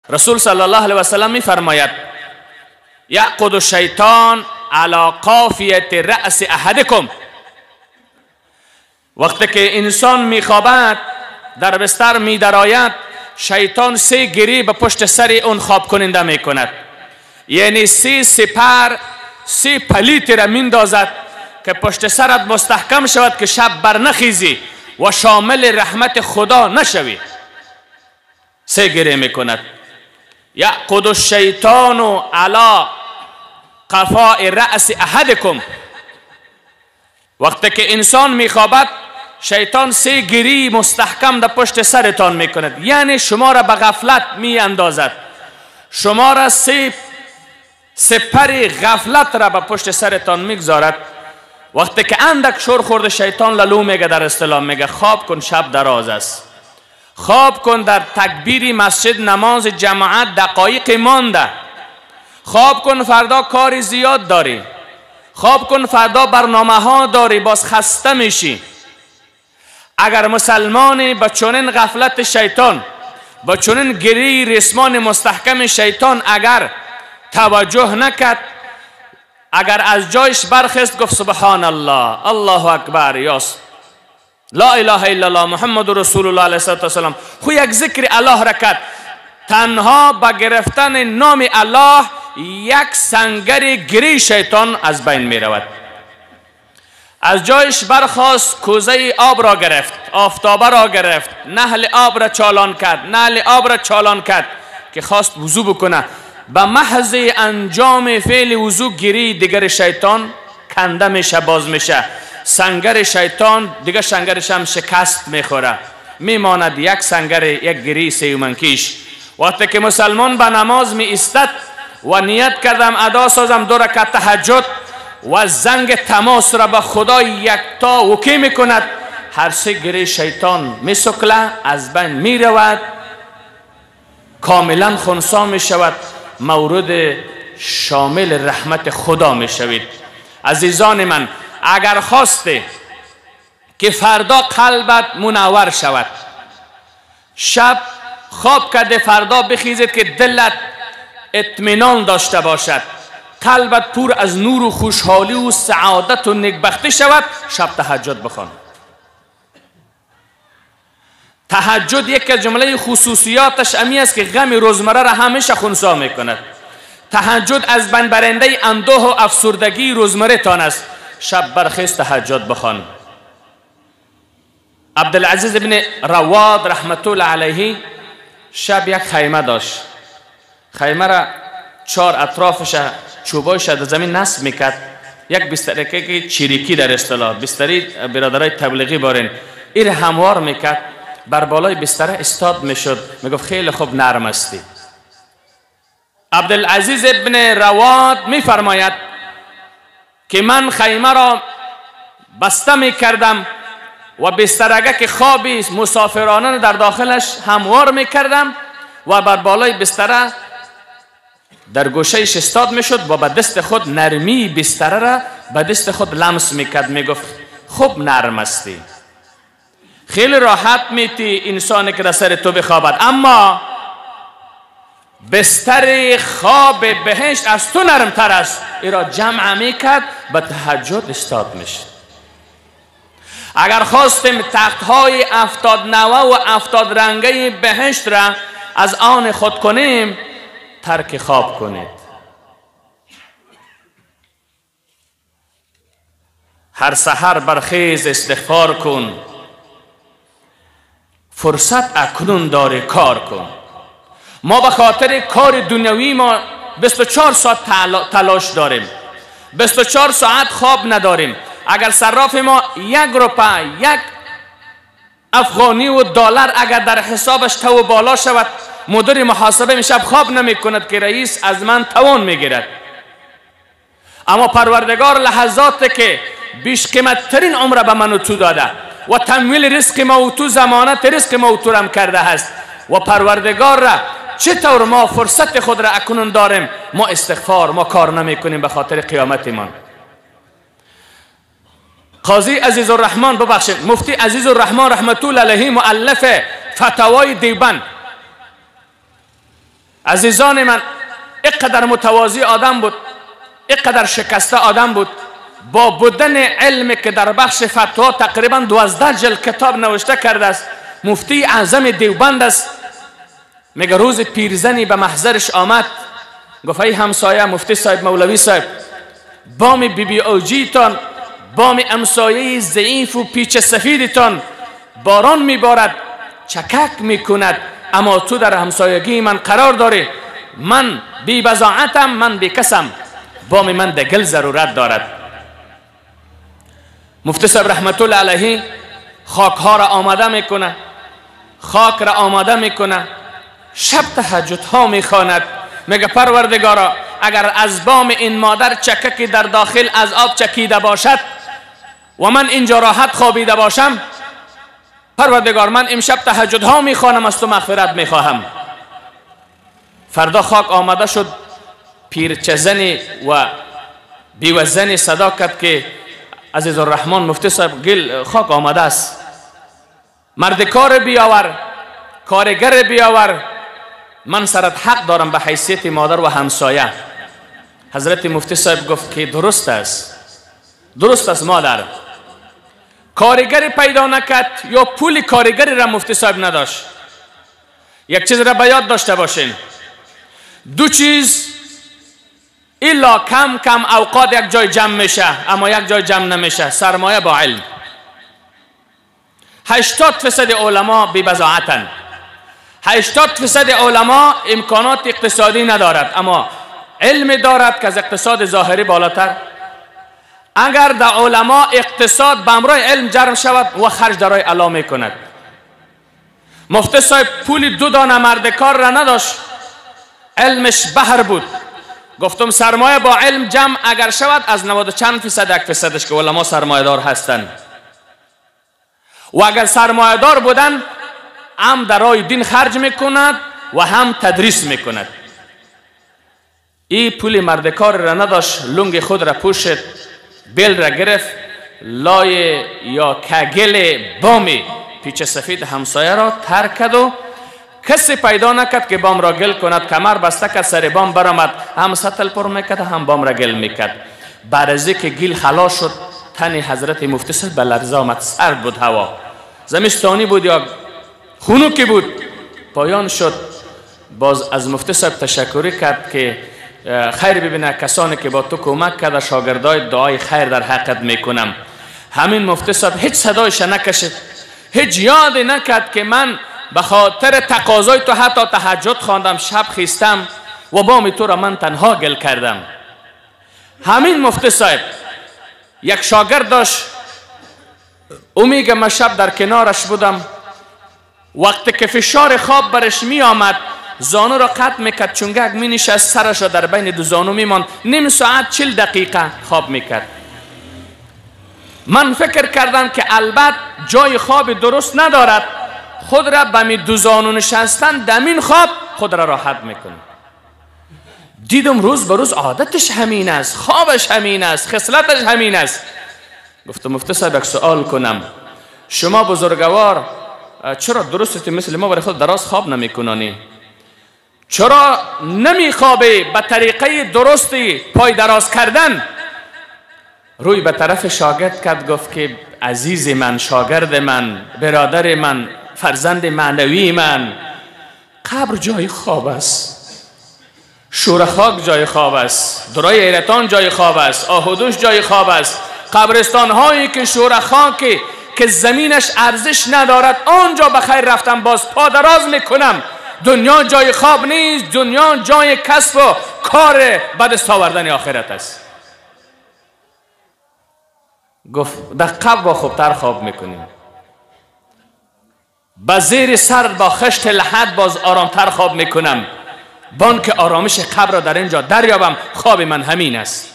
رسول صلی الله علیه و سلم میفرماید یعقد الشیطان علی قافیه رأس احدکم. وقتی که انسان میخوابد، در بستر میدراید، شیطان سه گری به پشت سر اون خواب کننده میکند، یعنی سه سپر، سه پلیت را میندازد که پشت سرت مستحکم شود که شب بر نخیزی و شامل رحمت خدا نشوی. سه گره میکند. یعقد الشیطان علی قفاء رأس احدکم. وقتی که انسان میخوابد، شیطان سه گری مستحکم در پشت سرتان میکند، یعنی شما را به غفلت میاندازد، شما را سه سپر غفلت را به پشت سرتان میگذارد. وقتی که اندک شور خورده، شیطان لالو میگه، در اصطلاح میگه خواب کن، شب دراز است، خواب کن، در تکبیر مسجد نماز جماعت دقایق مانده، خواب کن فردا کار زیاد داری، خواب کن فردا برنامه ها داری، باز خسته میشی. اگر مسلمانی با چنین غفلت شیطان، با چنین گری ریسمان مستحکم شیطان اگر توجه نکرد، اگر از جایش برخست گفت سبحان الله، الله اکبر، یا لا اله الا الله محمد رسول الله علیه السلام، خو یک ذکر الله را کرد، تنها با گرفتن نام الله یک سنگر گری شیطان از بین می رود. از جایش برخاست، کوزه آب را گرفت، آفتابه را گرفت، نهل آب را چالان کرد، نهل آب را چالان کرد که خواست وضو بکنه. به محض انجام فعل وضو گری دیگر شیطان کنده میشه، باز میشه، سنگر شیطان دیگه سنگرش هم شکست میخوره، میماند یک سنگر، یک گری سیومنکیش. وقتی که مسلمان به نماز می ایستد و نیت کردم ادا سازم دو رکعت تهجد و زنگ تماس را به خدا یکتا وکی میکند، هر سه گره شیطان میسکله، از بین میرود، کاملا خنثی میشود، مورد شامل رحمت خدا میشوید. عزیزان من، اگر خواسته که فردا قلبت منور شود، شب خواب کرده فردا بخیزید که دلت اطمینان داشته باشد، قلبت پر از نور و خوشحالی و سعادت و نیکبختی شود، شب تهجد بخوان. تهجد یک از جمله خصوصیاتش امی است که غم روزمره را همیشه خنثی میکند. تهجد از بین برنده اندوه و افسردگی روزمره تان است. شب برخیز تهجد بخوان. عبدالعزیز ابن رواد رحمت الله علیه شب یک خیمه داشت. خیمه را چهار اطرافش چوبایش در زمین نصب میکرد، یک بسترکه که چریکی در اصطلاح بستری برادرای تبلیغی بارین، این هموار میکرد، بر بالای بستره استاد میشد، میگفت خیلی خوب نرم استی. عبدالعزیز ابن رواد میفرماید که من خیمه را بسته میکردم و بسترگه که خوابی مسافرانه در داخلش هموار میکردم و بر بالای بستره در گوشهش استاد میشد و به دست خود نرمی بستره را به دست خود لمس میکرد، میگفت خوب نرم استی، خیلی راحت میتی انسانی که در سر تو بخوابد، اما بستر خواب بهشت از تو نرمتر است. ای را جمع میکرد، به تهجد استاد میشد. اگر خواستیم تختهای 70 نوه و 70 رنگه بهشت را از آن خود کنیم، ترک خواب کنید. هر سحر برخیز استغفار کن، فرصت اکنون داری کار کن. ما به خاطر کار دنیوی ما 24 ساعت تلاش داریم، 24 ساعت خواب نداریم. اگر صراف ما یک روپه، یک افغانی و دلار اگر در حسابش تو بالا شود، مدیر محاسبه میشه خواب نمی کند که رئیس از من توان میگیرد. اما پروردگار لحظات که بیش قیمت ترین عمر به من و تو داده و تمویل رزق ما و تو، ضمانت رزق ما و تو رم کرده هست و پروردگار را چطور ما فرصت خود را اکنون داریم، ما استغفار، ما کار نمی کنیم به خاطر قیامت ما. قاضی عزیز الرحمن، ببخشید مفتی عزیز الرحمن رحمت الله علیه، مؤلف فتاوای دیوبند، عزیزان من، اینقدر متواضع آدم بود، اینقدر شکسته آدم بود، با بودن علم که در بخش فتوا تقریبا 12 جلد کتاب نوشته کرده است، مفتی اعظم دیوبند است. میگه روز پیرزنی به محضرش آمد، گفت ای همسایه مفتی صاحب، مولوی صاحب، بام بی بی اوجیتان، بام امسایه ضعیف و پیچ سفیدتان باران میبارد، چکک میکند، اما تو در همسایگی من قرار داری، من بی بضاعتم، من بی کسم، بام من دگل ضرورت دارد. مفتی صاحب رحمت الله علیه خاک ها را آماده میکنه، خاک را آماده میکنه، شب تهجد ها میخواند، میگه پروردگارا اگر از بام این مادر چککی در داخل از آب چکیده باشد و من اینجا راحت خوابیده باشم، پروردگار من امشب تهجد ها میخوانم، از تو مغفرت میخواهم. فردا خاک آماده شد، پیرچزنی و بیوزنی صدا کرد که عزیز الرحمن مفتی صاحب گل خاک آماده است، مرد کار بیاور، کارگر بیاور، من سرت حق دارم به حیثیت مادر و همسایه. حضرت مفتی صاحب گفت که درست است، درست است مادر. کارگر پیدا نکرد یا پول کارگری را مفتی صاحب نداشت. یک چیز را به یاد داشته باشین، دو چیز الا کم کم اوقات یک جای جمع میشه اما یک جای جمع نمیشه، سرمایه با علم. 80% علما بی بضاعتن، 80% علما امکانات اقتصادی ندارد اما علم دارد که از اقتصاد ظاهری بالاتر. اگر در علما اقتصاد به همراه علم جرم شود و خرج در راه الله میکند. مفتی صاحب پول 2 دانه مرد کار را نداشت، علمش بحر بود. گفتم سرمایه با علم جمع اگر شود از 90 چند فیصد 1 فیصدش که علما سرمایه دار هستند، و اگر سرمایه دار بودن هم در راه دین خرج میکند و هم تدریس میکند. ای پول مردکار را نداشت، لنگ خود را پوشید، بیل را گرفت، لای یا کگل بامی پیچ سفید همسایه را ترک کرد و کسی پیدا نکرد که بام را گل کند. کمر بسته کرد، سر بام برآمد، هم سطل پر میکرد هم بام را گل میکرد. بعد از اینکه گل خلاص شد، تن حضرت مفتی صاحب به لرزه آمد. سرد بود هوا، زمستانی بود یا خنوکی بود. پایان شد، باز از مفتی صاحب تشکری کرد که خیر ببینه کسانی که با تو کمک کرده، شاگردای دعای خیر در حقت میکنم. همین مفتی صاحب هیچ صدایش نکشید، هیچ یادی نکرد که من به خاطر تقاضای تو حتی تهجد خواندم، شب خیستم و بام تو را من تنها گل کردم. همین مفتی صاحب یک شاگرد داشت، او میگه من شب در کنارش بودم، وقتی که فشار خواب برش می آمد زانو را قطع میکرد، چونگک می نشست، سرش را در بین دو زانو میماند، نیم ساعت 40 دقیقه خواب میکرد. من فکر کردم که البته جای خواب درست ندارد، خود را به می دو زانو نشستن دمین خواب خود را راحت میکنه. دیدم روز به روز عادتش همین است، خوابش همین است، خصلتش همین است. گفتم مفتی صاحب یک سوال کنم، شما بزرگوار چرا درستی مثل ما برای خود دراز خواب نمیکنانی؟ چرا نمیخوابی به طریقه درستی پای دراز کردن؟ روی به طرف شاگرد کرد، گفت که عزیز من، شاگرد من، برادر من، فرزند معنوی من، قبر جای خواب است، شور خاک جای خواب است، درای حیرتان جای خواب است، آهودوش جای خواب است، قبرستان هایی که شور خاک که زمینش ارزش ندارد آنجا به خیر رفتم، باز پا دراز میکنم. دنیا جای خواب نیست، دنیا جای کسب و کار به دست آوردن آخرت است. گفت در قبر با خوبتر خواب میکنیم، به زیر سر با خشت لحد باز آرامتر خواب میکنم، بانک آرامش قبر را در اینجا دریابم، خواب من همین است.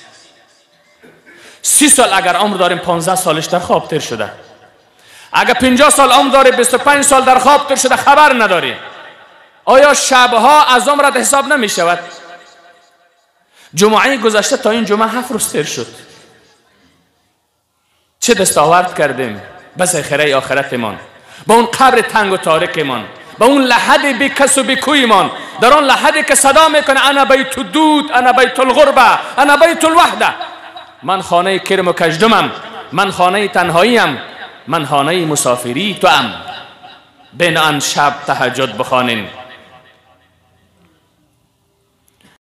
30 سال اگر عمر داریم 15 سالش در خواب تیر شده، اگر 50 سال عمر داری 25 سال در خواب تیر شده، خبر نداری. آیا شبها از عمرت حساب نمی شود؟ جمعه گذشته تا این جمعه 7 روز تیر شد. چه دستاورد کردیم بس خیره آخرتمان، با اون قبر تنگ و تاریکمان، به اون لحد بی کس و بی کویمان، در آن لحدی که صدا میکنه انا بیت الدود، انا بیت الغربه، انا بیت الوحده، من خانه کرم و کژدمم، من خانه تنهاییم، من خانه مسافری تو ام. بین آن شب تهجد بخوانین.